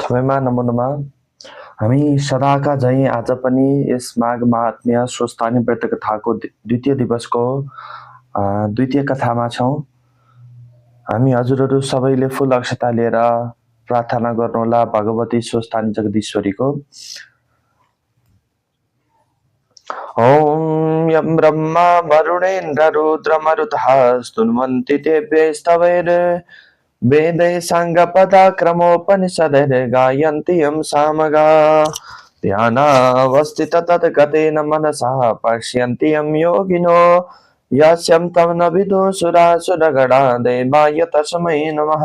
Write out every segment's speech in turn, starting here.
सबैमा नमो नमः। हामी सदाका झैँ आज पनि यस माघ महात्म्य स्वस्थानी व्रत कथाको द्वितीय दिवसको द्वितीय कथामा छौँ। हामी हजुरहरू सबैले फूल अक्षता लिएर प्रार्थना गर्नुहोला भगवती स्वस्थानी जगदीश्वरीको। ॐ यं ब्रह्मा वरुणेन्द्र रुद्रमरुतः स्तुन्वन्ति तेभ्यस्तवैर् वेदै साङ्गपदाक्रमोपनिषदैर्गायन्ति यं सामगा ध्यानावस्थित तद्गतेन मनसा पश्यन्ति यं योगिनो यस्यं तं न विदुषुरासुरगणा देवाय तस्मै नमः।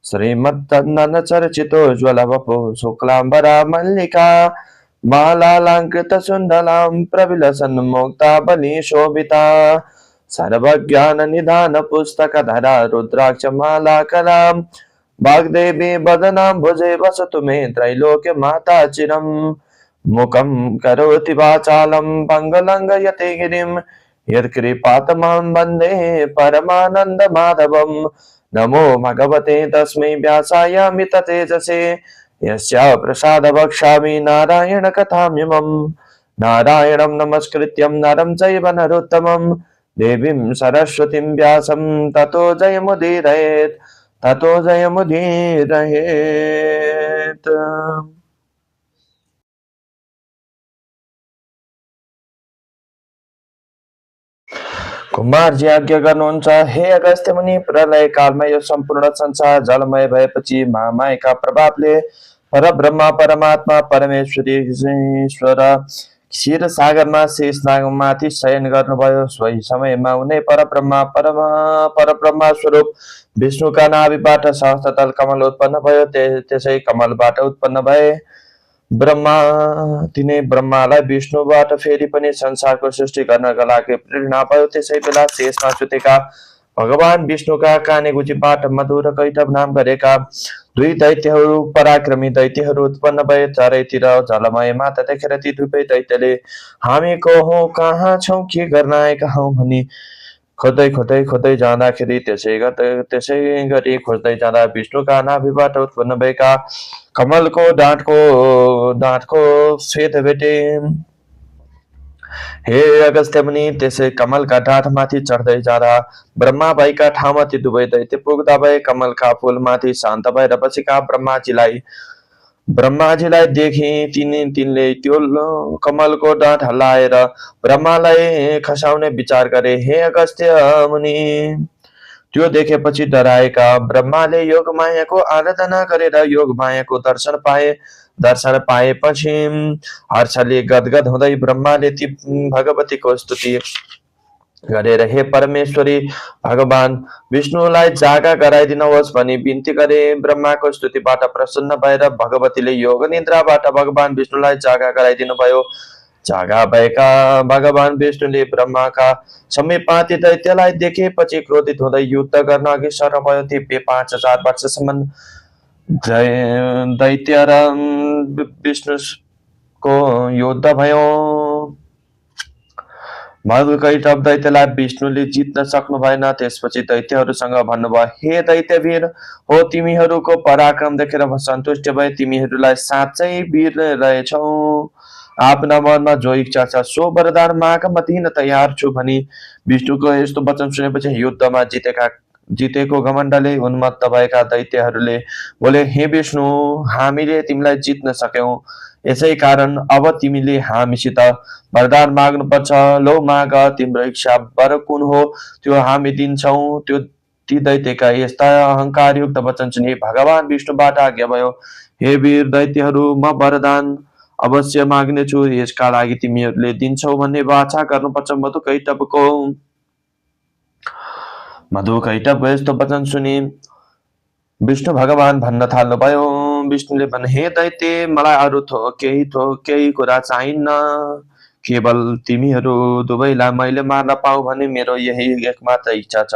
श्रीमद्तन्ननचर्चितोज्ज्वलवपो शुक्लाम्बरा मल्लिका मालालङ्कृतसुन्दलां प्रविलसन्मुक्ताबलिशोभिता सर्वज्ञाननिधानपुस्तकधरा रुद्राक्षमालाकलां वाग्देवी वदनाम्बुजे वसतु मे त्रैलोक्यमाता चिरं। मुखं करोति वाचालं पङ्गुलङ्घयते गिरिं यत्कृपातमां वन्दे परमानन्दमाधवं। नमो भगवते तस्मै व्यासाय मिततेजसे यस्य प्रसादवक्ष्यामि नारायण कथामिमम्। नारायणं नमस्कृत्यं नरं चैव नरोत्तमं देवीं सरस्वतीं व्यासं ततो जयमुदीरयेत् ततो जयमुदीरयेत्। कुमारजी आज्ञा गर्नुहुन्छ, हे अगस्त्य मुनि, प्रलय कालमा यो सम्पूर्ण संसार जलमय भएपछि महामायाका प्रभावले परब्रह्म परमात्मा परमेश्वरी ईश्वर क्षीर सागरमा शेषनागमाथि शयन गर्नुभयो। सोही समयमा उनी परब्रह्म स्वरूप विष्णुका नाभिबाट सहस्त्रतल कमल उत्पन्न भयो। त्यसै कमलबाट उत्पन्न भए ब्रह्मा तिनै ब्रह्मालाई विष्णुबाट फेरि पनि संसारको सृष्टि गर्नका लागि प्रेरणा भयो। त्यसै बेला शेषमा सुतेका भगवान विष्णुका कानेगुचीबाट मधु र कैटभ नाम गरेका दुई दैत्यहरू पराक्रमी दैत्यहरू उत्पन्न भए। चारैतिर जलमय माता देखेर ती दुवै दैत्यले हामी को हौं, कहाँ छौं, के गर्न आएका हौं भनी खोज्दै जाँदाखेरि त्यसै गरी खोज्दै जाँदा विष्णुका नाभिबाट उत्पन्न भएका कमलको डाँठको श्वेत भेटे। हे अगस्त्य मुनि, त्यसै कमलका डाँठमाथि चढ्दै जाँदा ब्रह्मा भएका ठाउँमा ती दुवै दैत्य पुग्दा भए। कमलका फूलमाथि शान्त भएर बसेका ब्रह्माजीलाई देखि तिनले त्यो कमलको डाँठ हल्लाएर ब्रह्मालाई खसाउने विचार गरे। हे अगस्त्य मुनि, त्यो देखेपछि डराएका ब्रह्माले योगमायाको आराधना गरेर योगमायाको दर्शन पाएपछि हर्षले गदगद हुँदै ब्रह्माले ती भगवतीको स्तुति गरेर हे परमेश्वरी भगवान विष्णुलाई जागा गराइदिनुहोस् भनी बिन्ती गरे। ब्रह्माको स्तुतिबाट प्रसन्न भएर भगवतीले योग निद्राबाट भगवान विष्णुलाई जागा गराइदिनु भयो। जागा भएका भगवान विष्णुले ब्रह्माका समीपमाथि दैत्यलाई देखेपछि क्रोधित हुँदै युद्ध गर्न अघि सर्नुभयो। दिव्य 5000 वर्षसम्म दैत्य र विष्णुको युद्ध भयो। मधुकैटभ दैत्यलाई विष्णुले जित्न सक्नु भएन। त्यसपछि दैत्यहरूसँग भन्नुभयो, हे दैत्यवीर हो, तिमीहरूको पराक्रम देखेर म सन्तुष्ट भए। तिमीहरूलाई साँच्चै वीर रहेछौ। आफ्ना मनमा जो इच्छा छ सो वरदान माग, म दिन तयार छु भनी विष्णुको यस्तो वचन सुनेपछि युद्धमा जितेको घमण्डले उन्मत्त भएका दैत्यहरूले बोले, हे विष्णु, हामीले तिमीलाई जित्न सक्यौं, यसै कारण अब तिमीले हामीसित वरदान माग्नुपर्छ। लौ माग, तिम्रो इच्छा वर कुन हो त्यो हामी दिन्छौं। ती दैत्यका यस्ता अहंकारयुक्त वचन सुनि भगवान विष्णुबाट आज्ञा भयो, हे वीर दैत्यहरू, म वरदान अवश्य माग्नेछु, यसका लागि तिमीहरूले दिन्छौ भन्ने वाचा गर्नुपर्छ। मधुकैटभको यस्तो वचन सुनि विष्णु भगवान भन्न थाल्नुभयो। विष्णुले भने, हे दैत्य, मलाई अरू केही कुरा चाहिन्न, केवल तिमीहरू दुवैलाई मैले मार्न पाऊ भने मेरो यही एकमात्र इच्छा छ।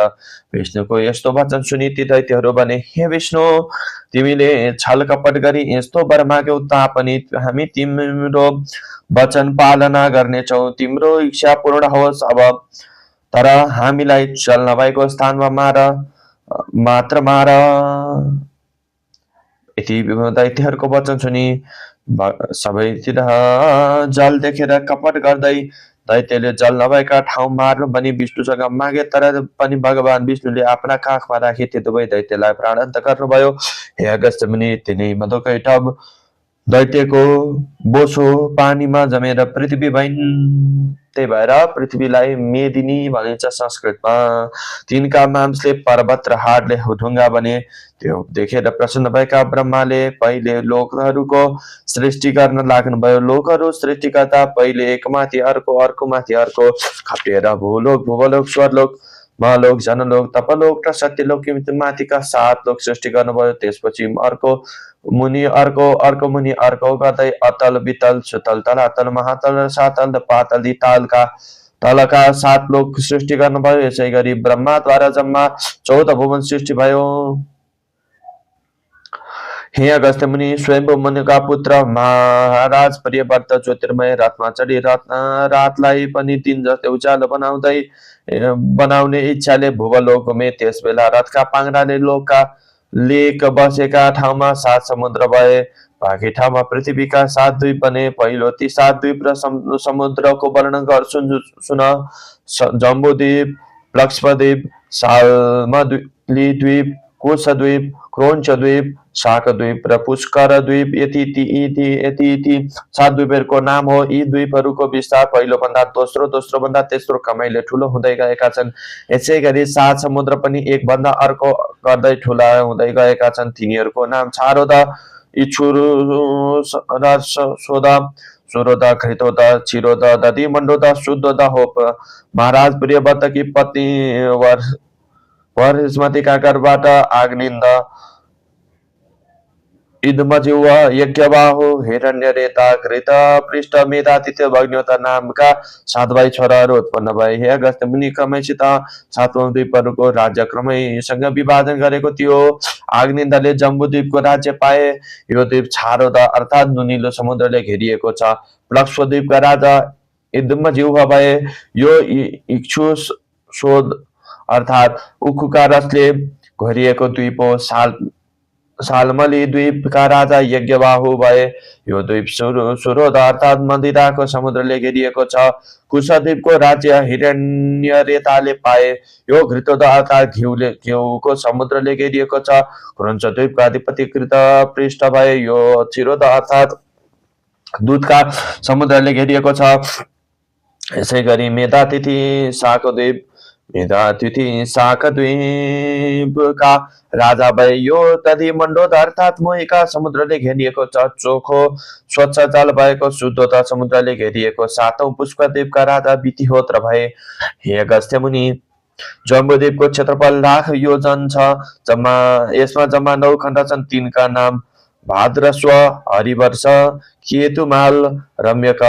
विष्णुको यस्तो वचन सुनि ती दैत्यहरू भने, हे विष्णु, तिमीले छल कपट गरी यस्तो वर माग्यौ तापनि हामी तिम्रो वचन पालना गर्नेछौ। तिम्रो इच्छा पूर्ण होस् अब, तर हामीलाई चल्न भएको स्थानमा मात्र मार। यति दैत्यहरूको वचन सुनि सबैतिर जल देखेर कपट गर्दै दैत्यले जल नभएका ठाउँ मार्नु भनी विष्णुसँग मागे, तर पनि भगवान विष्णुले आफ्ना काखमा राखी त्यो दुवै दैत्यलाई प्राणान्त गर्नुभयो। हे अगस्त्य मुनि, तिनै मधुकै टब दैत्यको बोसो पानीमा जमेर पृथ्वी भइन्। त्यही भएर पृथ्वीलाई मेदिनी भनिन्छ संस्कृतमा। तिनका मांसले पर्वत र हाडले ढुङ्गा बने। त्यो देखेर प्रसन्न भएका ब्रह्माले पहिले लोकहरूको सृष्टि गर्न लाग्नुभयो। लोकहरू सृष्टि गर्दा पहिले एकमाथि अर्को, अर्कोमाथि अर्को खप्टिएर भूलोक, भूवलोक, स्वरलोक, महलोक, जनलोक, तपलोक र सत्यलोक माथिका 7 लोक सृष्टि गर्नुभयो। त्यसपछि अर्को मुनि अर्को मुनि अर्को गर्दै अतल, वितल, सुतल, तलातल, महातल र सातल र पातल यी तलका 7 लोक सृष्टि गर्नुभयो। यसै गरी ब्रह्माद्वारा जम्मा 14 भुवन सृष्टि भयो। हे अगस्त्य मुनि, स्वयम्भू मुनिका पुत्र महाराज प्रियव्रत ज्योतिर्मय रथमा चढी रातलाई पनि दिन जस्तै उज्यालो बनाउने इच्छाले भूवलोक घुमे। त्यस बेला रथका पाङ्राले लेक बसेका ठाउँमा 7 समुद्र भए। बाँकी ठाउँमा पृथ्वीका 7 द्वीप बने। पहिलो ती 7 द्वीप र समुद्रको वर्णन सुन। जम्बूद्वीप, प्लक्ष्पद्वीप, साल्मली द्वीप, कुशद्वीप, क्रोञ्चद्वीप, शाकद्वीप र पुष्कर द्वीप यति 7 द्वीपहरूको नाम हो। यी द्वीपहरूको विस्तार पहिलोभन्दा दोस्रो, दोस्रोभन्दा तेस्रो क्रमैले ठुलो हुँदै गएका छन्। यसै गरी 7 समुद्र पनि एकभन्दा अर्को गर्दै ठुला हुँदै गएका छन्। तिनीहरूको नाम छारोद, इच्छुर, सोद, सुरोद, घृतोद, चिरोद, दधिमण्डोद, शुद्धोद हो। महाराज प्रियव्रतकी पत्नी वरस्मतिका गर्भबाट आग्निन्द, इदमजिह्व, यज्ञबाहु, हिरण्यरेता, घृत, पृष्ठ, मेधातिथ्य, भग्न्योत नामका 7 भाइ छोराहरू उत्पन्न भए। हे अगस्त्य मुनि, क्रमैसित 7औं द्वीपहरूको राज्य क्रमैसँग विभाजन गरेको थियो। आग्निन्दले जम्बूद्वीपको राज्य पाए। यो द्वीप छारोद अर्थात् नुनिलो समुद्रले घेरिएको छ। प्लक्ष्पद्वीपका राजा इदमजिह्व भए। यो इक्षुशोद अर्थात् उखुका रसले घेरिएको द्वीप हो। साल्मली द्वीपका राजा यज्ञबाहु भए। यो द्वीप सुरोध अर्थात् मदिराको समुद्रले घेरिएको छ। कुशद्वीपको राज्य हिरण्यरेताले पाए। यो घृतोद अर्थात् घिउको समुद्रले घेरिएको छ। क्रोञ्च द्वीपका अधिपति कृत पृष्ठ भए। यो चिरोद अर्थात् दूधका समुद्रले घेरिएको छ। यसै गरी मेधातिथि शाकद्वीपका राजा भए। यो दधिमण्डोद अर्थात् मोहीका समुद्रले घेरिएको छ। चोखो स्वच्छ जल भएको शुद्धोद समुद्रले घेरिएको 7औं पुष्पद्वीपका राजा वितिहोत्र भए। हे अगस्त्य मुनि, जम्बूद्वीपको क्षेत्रफल लाख योजन छ। यसमा जम्मा 9 खण्ड छन्। तिनका नाम भाद्रस्व, हरिवर्ष, केतुमाल, रम्यक,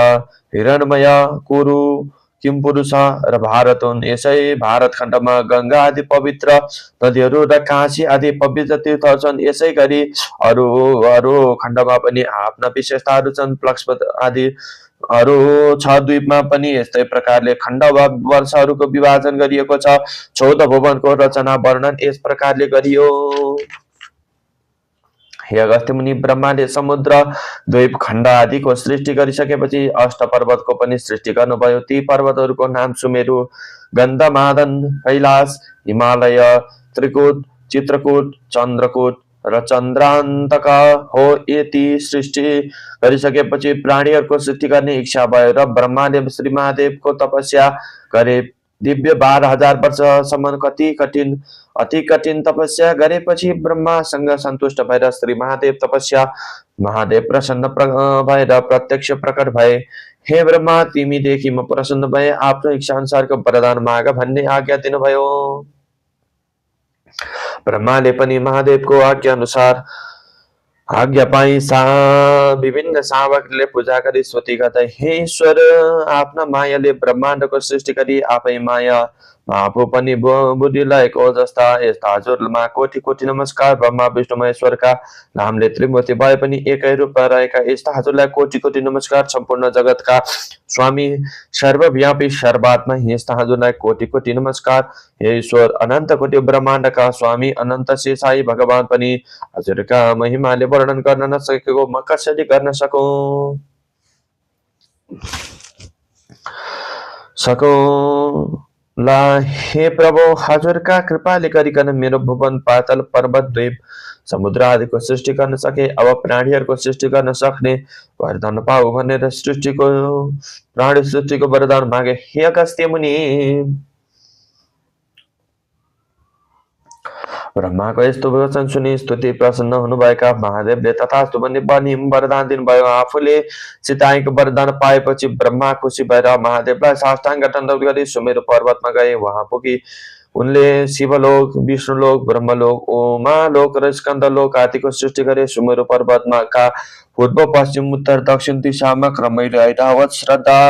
हिरणमय, कुरु, किमपुरुष र भारत हुन्। यसै भारत खण्डमा गंगा आदि पवित्र नदीहरू र काशी आदि पवित्र तीर्थहरू छन्। यसै गरी अरू खण्डमा पनि आफ्ना विशेषताहरू छन्। प्लक्ष्प आदि अरू 6 द्वीपमा पनि यस्तै प्रकारले खण्ड वा वर्षहरूको विभाजन गरिएको छ। 14 भुवनको रचना वर्णन यस प्रकारले गरियो। हे अगस्त्य मुनि, ब्रह्माले समुद्र, द्वीप, खण्ड आदिको सृष्टि गरिसकेपछि 8 पर्वतको पनि सृष्टि गर्नुभयो। ती पर्वतहरूको नाम सुमेरु, गन्धमादन, कैलाश, हिमालय, त्रिकुट, चित्रकूट, चन्द्रकूट र चन्द्रान्तक हो। यति सृष्टि गरिसकेपछि प्राणीहरूको सृष्टि गर्ने इच्छा भयो र ब्रह्माले श्री महादेवको तपस्या गरे। दिव्य 12,000 वर्षसम्म अति कठिन तपस्या गरेपछि ब्रह्मासँग सन्तुष्ट भएर श्री महादेव प्रसन्न भएर प्रत्यक्ष प्रकट भए। हे ब्रह्मा, तिमीदेखि म प्रसन्न भए। आफ्नो इच्छा अनुसारको वरदान माग भन्ने आज्ञा दिनुभयो। ब्रह्माले पनि महादेवको आज्ञा पाई विभिन्न सामग्रीले पूजा गरी स्तुति गर्दै, हे ईश्वर, आफ्ना मायाले ब्रह्माण्डको सृष्टि गरी आफै माया आफू पनि बुद्धि लागेको जस्ता यस्ता हजुरमा कोटि कोटि नमस्कार। ब्रह्मा विष्णु महेश्वरका नामले त्रिमूर्ति भए पनि एकै रूपमा रहेका यस्ता हजुरलाई कोटि कोटि नमस्कार। सम्पूर्ण जगतका स्वामी सर्वव्यापी सर्वात्मा यस्ता हजुरलाई कोटि कोटि नमस्कार। हे ईश्वर, अनन्त कोटि ब्रह्माण्डका स्वामी अनन्त शेषाई भगवान पनि हजुरका महिमाले वर्णन गर्न नसकेको म कसरी गर्न सकौँला। हे प्रभु, हजुरका कृपाले गरिकन मेरो भुवन पातल पर्वत द्वीप समुद्र आदिको सृष्टि गर्न सके। अब प्राणीहरूको सृष्टि गर्न सक्ने वरदान पाऊ भनेर प्राणी सृष्टिको वरदान मागे। हे अगस्त्य मुनि, ब्रह्माको यस्तो वचन सुनि स्तुति प्रसन्न हुनुभएका महादेवले तथास्तु भनी वरदान दिनुभयो। आफूले सीताईको वरदान पाएपछि ब्रह्मा खुसी भएर महादेवलाई साष्टाङ्ग दण्डवत गरी सुमेरु पर्वतमा गए। वहाँ पुगी उनले शिवलोक, विष्णुलोक, ब्रह्मलोक, उमालोक र स्कन्दलोक आदिको सृष्टि गरे। सुमेरु पर्वतमा का पूर्व, पश्चिम, उत्तर, दक्षिण दिशामा क्रमैले ऐरावत, श्रद्धा,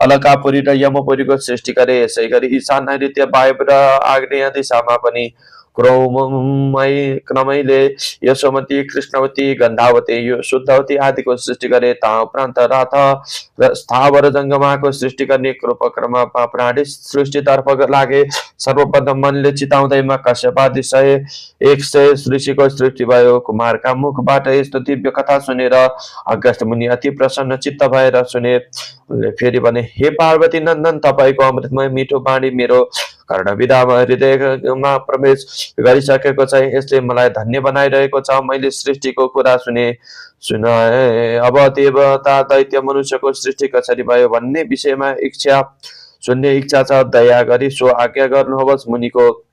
अलकापुरी र यमपुरीको सृष्टि गरे। यसै गरी ईशान, नैऋत्य, वायव्य र आग्नेय दिशामा पनि क्रमैले यशोमती, कृष्णवती, गन्धावती, शुद्धवती आदिको सृष्टि गरे। उपरान्त रथ र स्थावर जङ्गमाको सृष्टि गर्ने कृपक्रममा प्राणी सृष्टितर्फ लागे। सर्वप्रथम मनले चिताउँदैमा कश्यपादि 100 ऋषिको सृष्टि भयो। कुमारका मुखबाट यस्तो दिव्य कथा सुनेर अगस्त्य मुनि अति प्रसन्न चित्त भएर सुने। उनले फेरि भने, हे पार्वती नन्दन, तपाईँको अमृतमय मिठो बाणी मेरो कर्णविदामा हृदयमा प्रवेश गरिसकेको छ। यसले मलाई धन्य बनाइरहेको छ। मैले सृष्टिको कुरा सुनाए। अब देवता, दैत्य, मनुष्यको सृष्टि कसरी भयो भन्ने विषयमा सुन्ने इच्छा छ। दया गरी सो आज्ञा गर्नुहोस्। मुनिको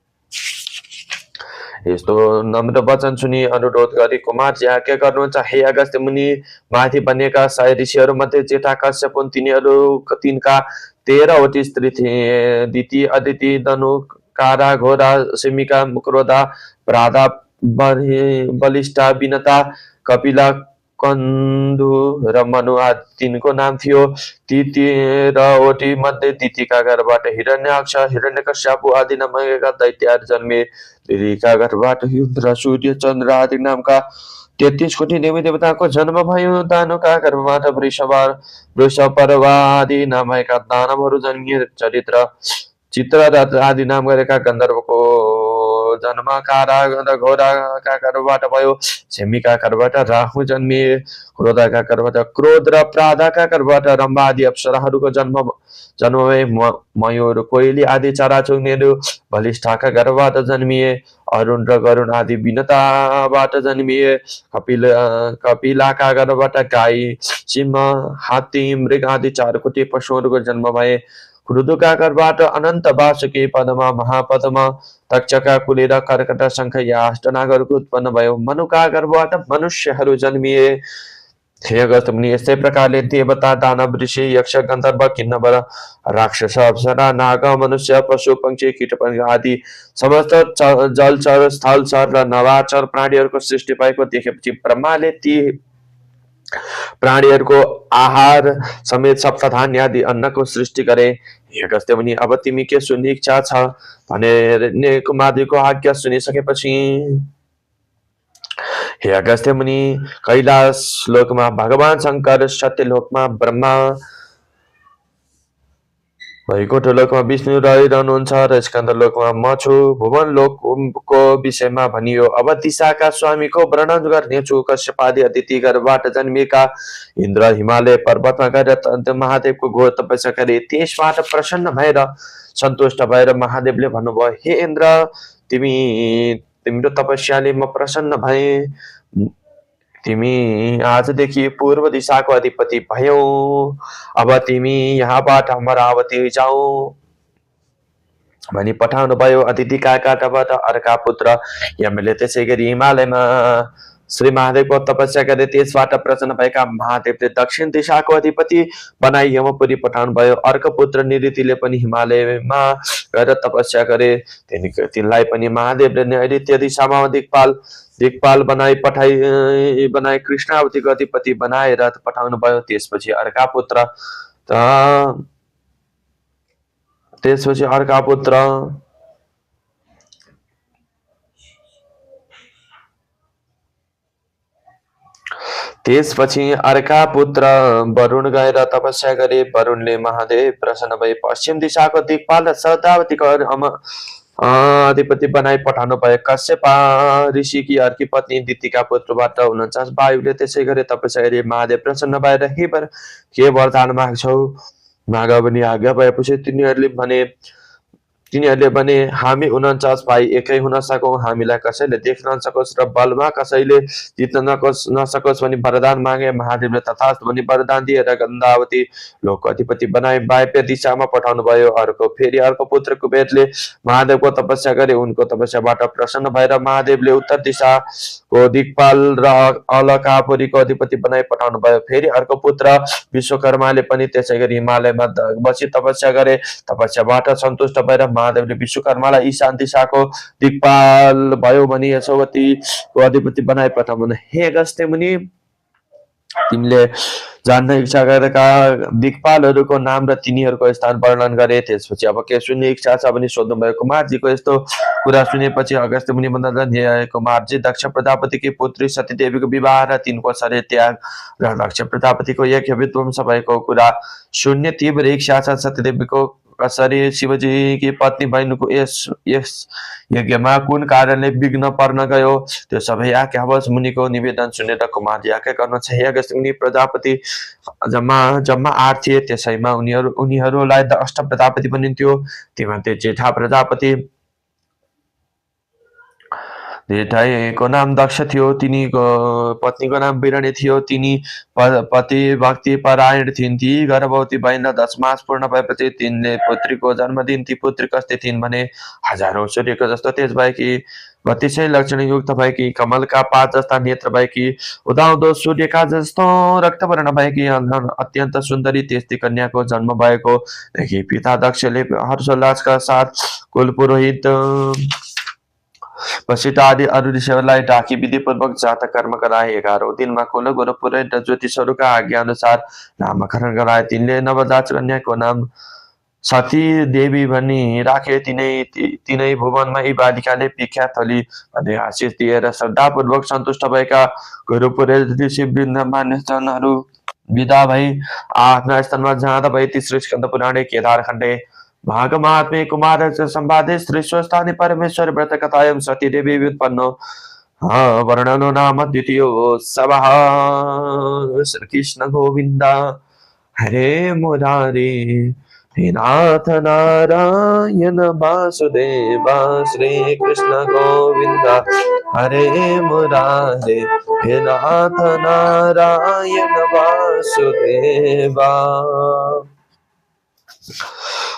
यस्तो नम्र वचन सुनि अनुरोध गरी कुमारजी आज्ञा गर्नुहुन्छ। हे अगस्त्य मुनि, माथि बनेका 100 ऋषिहरू मध्ये जेठा कश्यप हुन्। तिनका 13वटी स्त्री थिए। दिति, अदिति, धनु, कारा, घोरा, सिमिका, क्रोधा, प्राधा, बलिष्ठा, विनता, कपिला, कन्दु र मनु आदि तिनको नाम थियो। ती 13वटी मध्ये दितिका घरबाट हिरण्याक्ष, हिरण्यकश्यप आदि नामका दैत्यहरू जन्मे। दितिका घरबाट इन्द्र, सूर्य, चन्द्र आदि नामका 33 कोटी देवी देवताको जन्म भयो। दानुका गर्भबाट वृषपर्वा आदि नामका दानवहरू जन्मिए। चित्ररथ आदि नाम गरेका गन्धर्वको जन्म कारा र घोराका गर्भबाट भयो। सेमीका गर्भबाट राहु जन्मिए। क्रोधका गर्भबाट क्रोध र प्राधाका गर्भबाट रम्भा आदि अप्सराहरूको जन्म भए। मयूर, कोइली आदि चराचुरुङ्गीहरू बलिष्ठका गर्भबाट जन्मिए। अरुण र गरुण आदि विनताबाट जन्मिए। कपिलाका गर्भबाट गाई, सिंह, हात्ती, मृग आदि 4 कोटी पशुहरूको जन्म भए। क्रुदुका गर्भबाट अनन्त, वासुकी, पद्मा, महापद्मा, तक्षका, कुली र कर्कट, शङ्ख या अष्टनागहरूको उत्पन्न भयो। मनुका गर्भबाट मनुष्यहरू जन्मिए। हे अगस्त्य मुनि, यस्तै प्रकारले देवता, दानव, ऋषि, यक्ष, गन्धर्व, किन्नर, राक्षस, अप्सरा, नाग, मनुष्य, पशु, पक्षी, कीटपतंग आदि समस्त जलचर, स्थलचर र नवाचर प्राणीहरूको सृष्टि भएको देखेपछि ब्रह्माले ती प्राणीहरूको आहार समेत सप्तधान्य आदि अन्नको सृष्टि गरे। हे अगस्त्य मुनि, अब तिमी के सुन्ने इच्छा छ भनेर कुमारजीको आज्ञा सुनिसकेपछि हे अगस्त्य मुनि, कैलाश लोकमा भगवान शङ्कर, सत्यलोकमा ब्रह्मा, वैकुण्ठ लोकमा विष्णु रहिरहनुहुन्छ र स्कन्द लोकमा म छु। भुवन लोकको विषयमा भनियो। अब दिशाका स्वामीको वर्णन गर्नेछु। कश्यपादि अदिति गर्भबाट जन्मिएका इन्द्र हिमालय पर्वतमा गएर महादेवको घोर तपस्या गरे। त्यसबाट प्रसन्न भएर सन्तुष्ट भएर महादेवले भन्नुभयो, हे इन्द्र, तिम्रो तपस्याले म प्रसन्न भए। तिमी आजदेखि पूर्व दिशाको अधिपति भयौ। अब तिमी यहाँबाट अमरावती जाऊ भनी पठाउनु भयो। अदितिका काँटाबाट अर्का पुत्र यमले त्यसै गरी हिमालयमा श्री महादेवको तपस्या गरे। त्यसबाट प्रसन्न भएका महादेवले दक्षिण दिशाको अधिपति बनाई यमपुरी पठाउनु भयो। अर्को पुत्र निऋतिले पनि हिमालयमा गएर तपस्या गरे। तिनलाई पनि महादेवले नैऋत्य दिशामा दिक्पाल बनाई कृष्णावतीको अधिपति बनाएर पठाउनु भयो। त्यसपछि अर्का पुत्र त्यसपछि अर्का पुत्र त्यसपछि अर्का पुत्र वरुण गएर तपस्या गरे। वरुणले महादेव प्रसन्न भई पश्चिम दिशाको दिक्पाल र सदावतीको अधिपति बनाई पठाउनु भयो। कश्यप ऋषिकी अर्की पत्नी दितिका पुत्रबाट 49 वायुले त्यसै गरी तपस्या गरी महादेव प्रसन्न भएर हे वर के वरदान माग्छौ माग भनी आज्ञा भएपछि तिनीहरूले भने हामी 49 भाइ एकै हुन सकौं, हामीलाई कसैले देख्न नसकोस् र बलमा कसैले जित्न नसकोस् भनी वरदान मागे। महादेवले तथास्तु भनी वरदान दिएर गन्धावती लोकको अधिपति बनाई वायव्य दिशामा पठाउनु भयो। फेरि अर्को पुत्र कुबेरले महादेवको तपस्या गरे। उनको तपस्याबाट प्रसन्न भएर महादेवले उत्तर दिशाको दिक्पाल र अलकापुरीको अधिपति बनाई पठाउनु भयो। फेरि अर्को पुत्र विश्वकर्माले पनि त्यसै गरी हिमालयमा बसी तपस्या गरे। तपस्याबाट सन्तुष्ट भएर महादेवले विश्वकर्मालाई ईशान दिशाको दिक्पाल भयो भनी यशोवतीको अधिपति बनाई पठाउनु। हे अगस्त्य मुनि, तिमीले जान्न इच्छा गरेका दिक्पालहरूको नाम र तिनीहरूको स्थान वर्णन गरे। त्यसपछि अब के सुन्ने इच्छा छ भनी सोध्नुभयो। कुमारजीको यस्तो कुरा सुनेपछि अगस्त्य मुनि भन्दछन्, हे कुमारजी, दक्ष प्रजापतिकी पुत्री सतीदेवीको विवाह र तिनको शरीर त्याग र दक्ष प्रजापतिको यज्ञ विध्वंस भएको कुरा सुन्ने तीव्र इच्छा छ। सतीदेवीको कसरी शिवजी की पत्नी बहिनीको यस यज्ञमा कुन कारणले विघ्न पर्न गयो त्यो सबै आज्ञावश मुनिको निवेदन सुनेर कुमारजी आज्ञा गर्नुहुन्छ। हे अगस्त्य मुनि, प्रजापति जम्मा 8 थिए, त्यसैमा उनीहरूलाई अष्ट प्रजापति बनिन्थ्यो। तीमध्ये जेठा प्रजापति जेठाईको नाम दक्ष थियो, तिनीको पत्नीको नाम वीरणी थियो। तिनी पति भक्ति परायण थिइन्। ती गर्भवती भइन् र 10 मास पूर्ण भएपछि तिनले पुत्रीको जन्म दिइन्। ती पुत्री कस्तै थिइन् भने हजारौं सूर्यको जस्तो तेज भएकी, अतिशय लक्षणयुक्त भएकी, कमलका पात जस्ता नेत्र भएकी, उदाउँदो सूर्यका जस्तो रक्तवर्ण भएकी, अत्यन्त सुन्दरी त्यस्ती कन्याको जन्म भएको देखि पिता दक्षले हर्षोल्लासका साथ कुलपुरोहित वशिष्ठ आदि अरू ऋषिहरूलाई ढाकी विधिपूर्वक जातक कर्म गराए। 11औं दिनमा कुल गुरु पुरोहित र ज्योतिषहरूका आज्ञा अनुसार नामकरण गराए। तिनले नवजात कन्याको नाम सती देवी भनी राखे। तिनै भुवनमा यी बालिकाले विख्यात होली भन्ने आशिष दिएर श्रद्धापूर्वक सन्तुष्ट भएका गुरु पुरोहित ऋषि वृन्द मान्यजनहरू विदा भई आफ्ना स्थानमा जाँदा भई तेस्रो स्कन्द पुराणे केदार खण्डे भागमात्मे कुमार संवादे श्री स्वस्थानी परमेश्वर व्रत कथायं सती देवी व्युत्पन्नो वर्णनो नाम द्वितीयो सभः। श्री कृष्ण गोविंद हरे मुरारे, हे नाथ नारायण वासुदेव। श्री कृष्ण गोविंद हरे मुरारे, हे नाथ नारायण वासुदेव।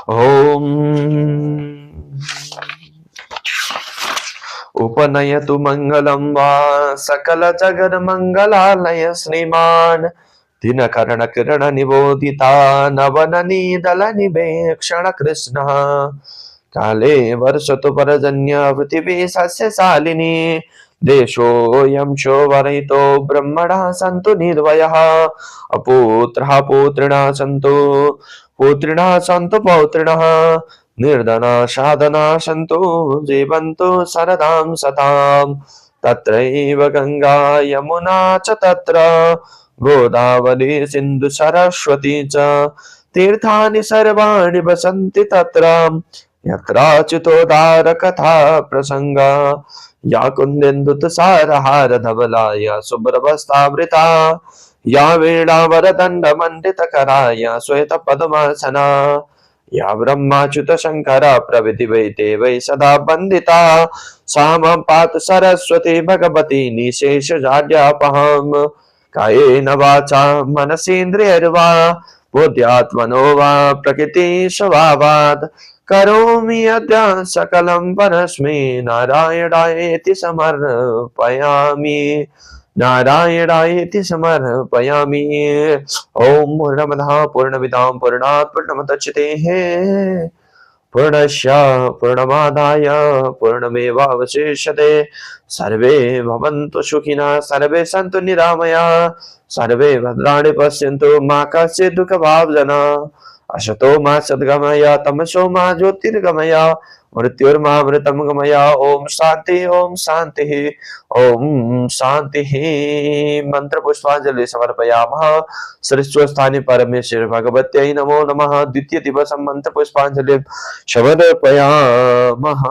ओम उपनयतु मंगलम वा सकल जगद मंगलालय श्रीमान दिनकरण किरण निबोधिता नवननी दल निवेक्षण कृष्ण काले वर्षतु परजन्य पृथिवी सस्यशालिनी देशोऽयं शोभरहितो ब्रह्मणः सन्तु निर्भयः अपुत्रः पुत्रिणः सन्तु पौत्रिणः निर्धना साधना सन्तु जीवन्तु शरदां सताम्। तत्रैव गंगा यमुना च तत्र गोदावरी सिन्धु सरस्वती च तीर्थानि सर्वाणि वसन्ति तत्र यत्राच्युतोद्धार कथा प्रसंगा या कुन्देन्दुतुषारहार धवला या शुभ्रवस्त्रावृता या वीणा वरदंड मंडित करा या श्वेत पद्मासना या ब्रह्माच्युत शंकर प्रभृति वै देवै सदा वंदिता साम पात सरस्वती भगवती निशेष जाड्यापहम कायेन वाचा मनसेन्द्रियर्वा बुद्ध्यात्मनो वा प्रकृति स्वभावात् करोमि अद्य सकलं परस्मै नारायणायेति समर्पयामि नारायणायेति समर्पयामि। ओम पूर्णमदः पूर्णमिदं पूर्णात् पूर्णमुदच्यते पूर्णस्य पूर्णमादाय पूर्णमेवावशिष्यते। सर्वे भवन्तु सुखिनः सर्वे सन्तु निरामया सर्वे भद्राणि पश्यन्तु मा कश्चित् दुःखभाजनः असतो मा सद्गमय तमसो मा ज्योतिर्गमय मृत्युर्मामृतं गमय। ओम शांति ओम शांति। मंत्र पुष्पांजलि समर्पयामः। सरस्वस्थाने परमेश्वर भगवत्यै नमो नमः। द्वितीय दिवस मंत्र पुष्पांजलि समर्पयामः।